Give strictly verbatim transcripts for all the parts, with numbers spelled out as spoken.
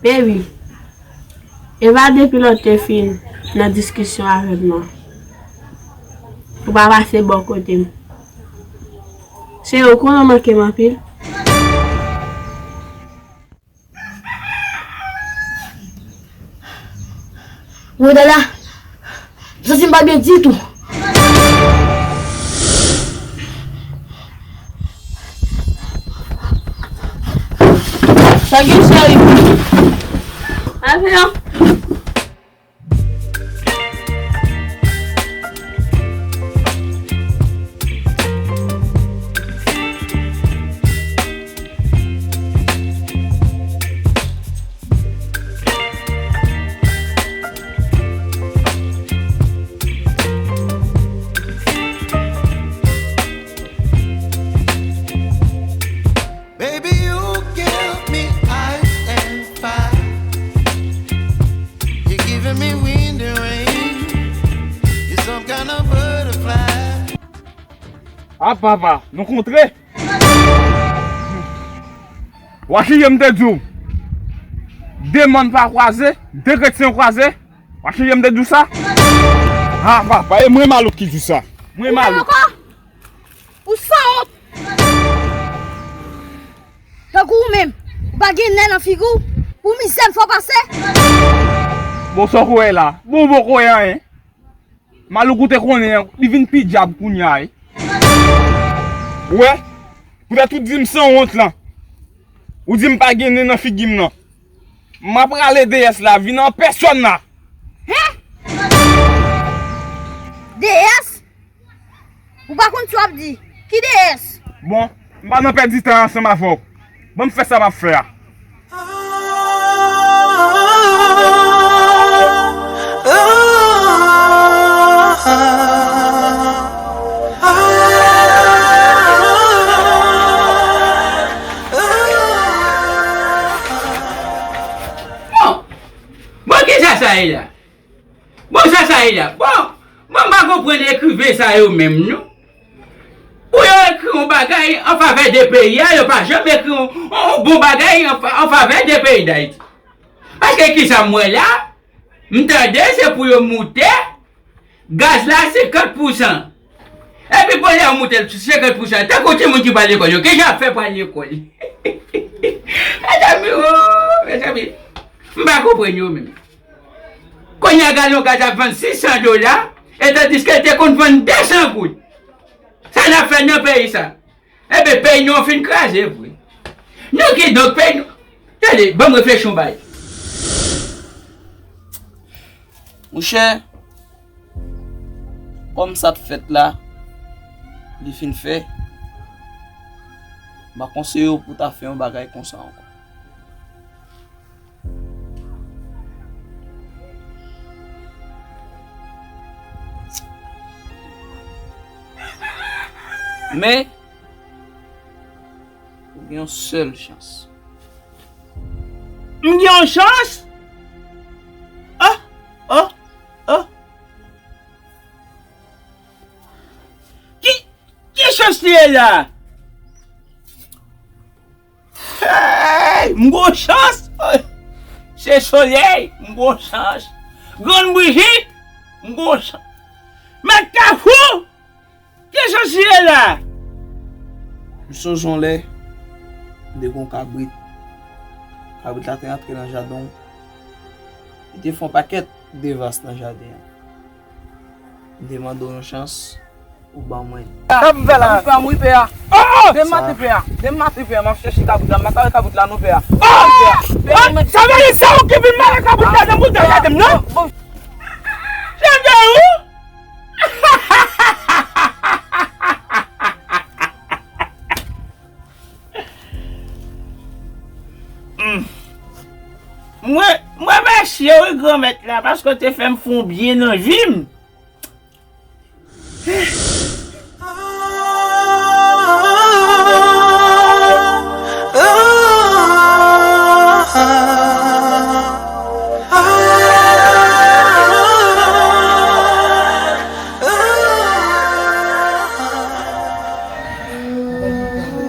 Baby, e pa depi lòt te fin nan diskisyon avè m nan, ou pa pase bò kote m. Se ou konnen w manke m anpil. Wodala, m santi m pa byen ditou. Sa gen cheri. Avyon. Baby, you give me ice and fire. You're giving me wind and rain. You're some kind of butterfly. Ah, papa, nou kontre. W a chanje m te di w. De mòn pa kwaze, de kretyen kwaze. W a chanje m te di w sa. Ah, papa, e mwen malouk ki di sa. Mwen malouk. Ou mèm ankò? Ou sanwont! Tankou ou menm, ou pa gen nen nan figi w, pou mizè m fè w pase. Bon, sa w kwè la? Bon, bon, kwè anyen. Malouk ou te konnen an, li vin pi dyab kounye a, wi. Ou wè? Poutèt ou di m sanwont lan. Ou di m pa gen nen nan figi m nan. M ap rale deyès la vin an pèsòn la. Hen? Deyès? Ou pa konn sa w ap di. Ki deyès? Bon, m pa nan pèdi tan ansanm avè w. Ban m fè sa m ap fè a. Bon, bon, kisa sa ye la? Bon, sa sa ye la? Bon, bon, m pa konprann ekriven sa yo menm, non. Pou yo ekri yon bagay an favè de peyi a, yo pa janm ekri yon, yon bon bagay an fa-, an favè de peyi Dayiti. Paske kisa m wè la? M tande se pou yo moute gaz la senkant pousan. Epi pou lè yo moute l senkant pousan, tankou timoun ki pral lekòl yo, kijan y ap fè pral lekòl? Mezanmi, o, mezanmi, m pa konprann yo menm. Kounye a, galon gaz ap vann sis san dola, e tandiske l te konn vann de san goud. Sa n ap fè nan peyi sa? Enben, peyi nou an fin kraze vre. Nou kidonk peyi nou. Tande, ban m reflechi yon bagay. Monchè, kòm sa t fèt la, li fin fè, m pa konseye w pou w ta fè yon bagay konsa ankò. Men, ou gen yon sèl chans. M gen yon chans? Ah, ah, ah. Ki, ki chans li ye la? Hey, m gon chans! Se solèy, m gon chans. Grann Brijit, m gon chans. Mèt Kafou, ki chans li ye la? M sonje yon lè, m te gon kabrit. Kabrit la te antre nan jaden w. Li te fè yon pakèt de vas nan jaden an. M te mande w yon chans, ou ban mwen. Sa m fè la? Sa m fè a mouri pè a. Demen maten pè a. Demen maten pè a, m ap chèche kabrit la. M ap kare kabrit la non pè a. Pè a, sa vle di se ou ki vin mare kabrit la nan bouda jaden m nan? Jaden ou? Hmm. Mwen, mwen remèsye wi Granmèt la paske w te fè m fè yon byen nan vi m.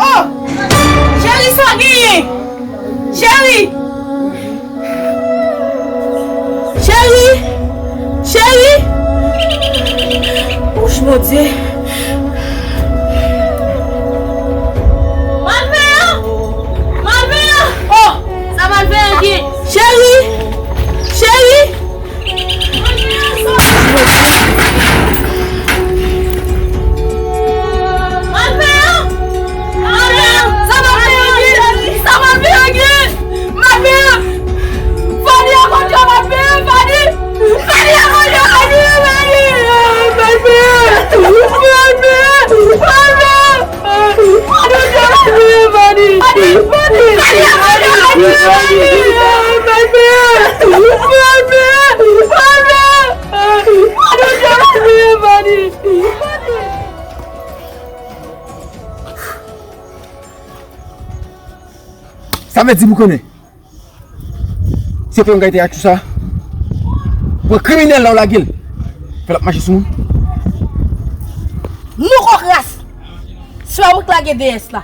Oh! Cheri, sa w genyen? Cheri! Cheri! Wouch, Bondye! Malveyan! Malveyan! Oh! Sa Malveyan gen? Cheri! Cheri! Malveyan! Malveyan! Sa Malveyan gen? Sa Malveyan gen? Malveyan! Fadi a kote w, Malveyan! Fadi! Fadi a kote w, Fadi! Fadi! Malveyan! Malveyan! Malveyan! Malveyan! Sa vle di pou konnen. Se pou yon gay te ak tout sa. Pran kriminèl la ou lage l. Fè l ap mache sou moun. Nou Kokras. Se pa mwen k lage D S la.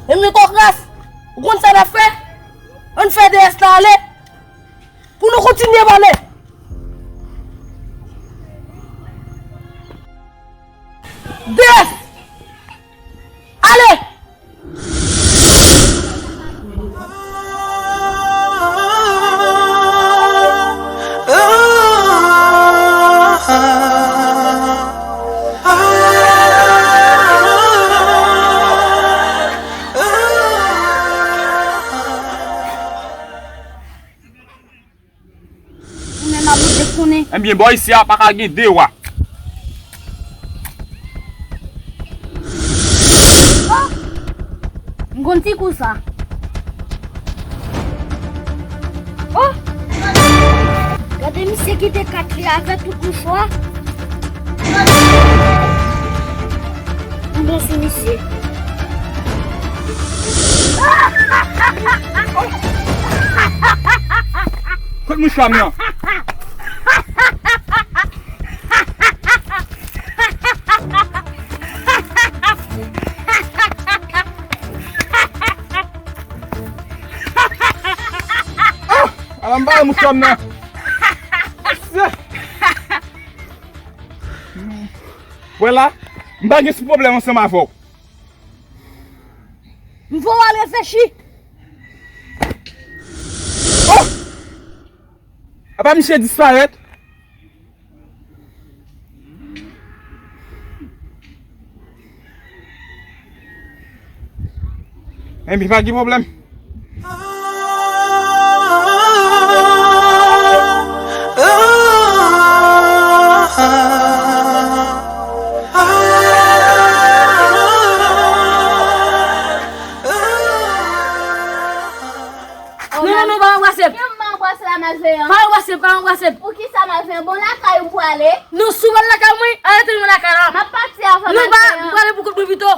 E men Kokras, ou konn sa n ap fè? Ann fè D S la ale. Pou nou kontinye pale. D S! Ale! Ou menm ap vle konnen. Ebyen, bò isi a pa ka gen de wa. Oh! M konn ti kou sa. Oh! Gade misye kite kat li avèk tout mouchwa. M bon sou misye. Kot mouchwa m nan? Ah! Ala m ba mouchwa m nan. Wè la, m pa gen pwoblèm ansanm avè w. M voye w al reflechi. Oh! Apa misye disparèt? Enben, pa gen pwoblèm. Non, non, non, pa anbrase m. Kijan m pa anbrase la, Malveyan? Pa anbrase m, pa anbrase m. Poukisa, Malveyan? Bon, lakay ou prale? Non, si w al lakay mwen, arete nou lakay la. M ap pati avan, Malveyan. Non, pa, m prale pou kont mwen pito.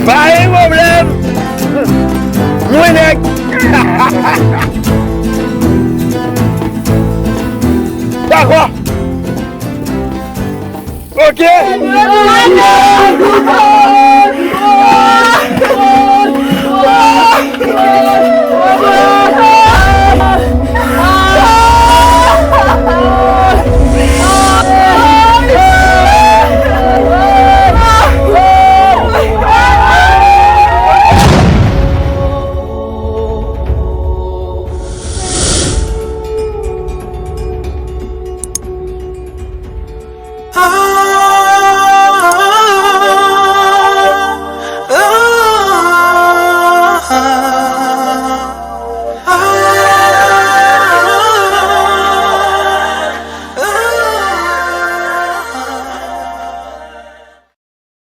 Pa gen pwoblèm. Mwen nèg. Dakò. Ok.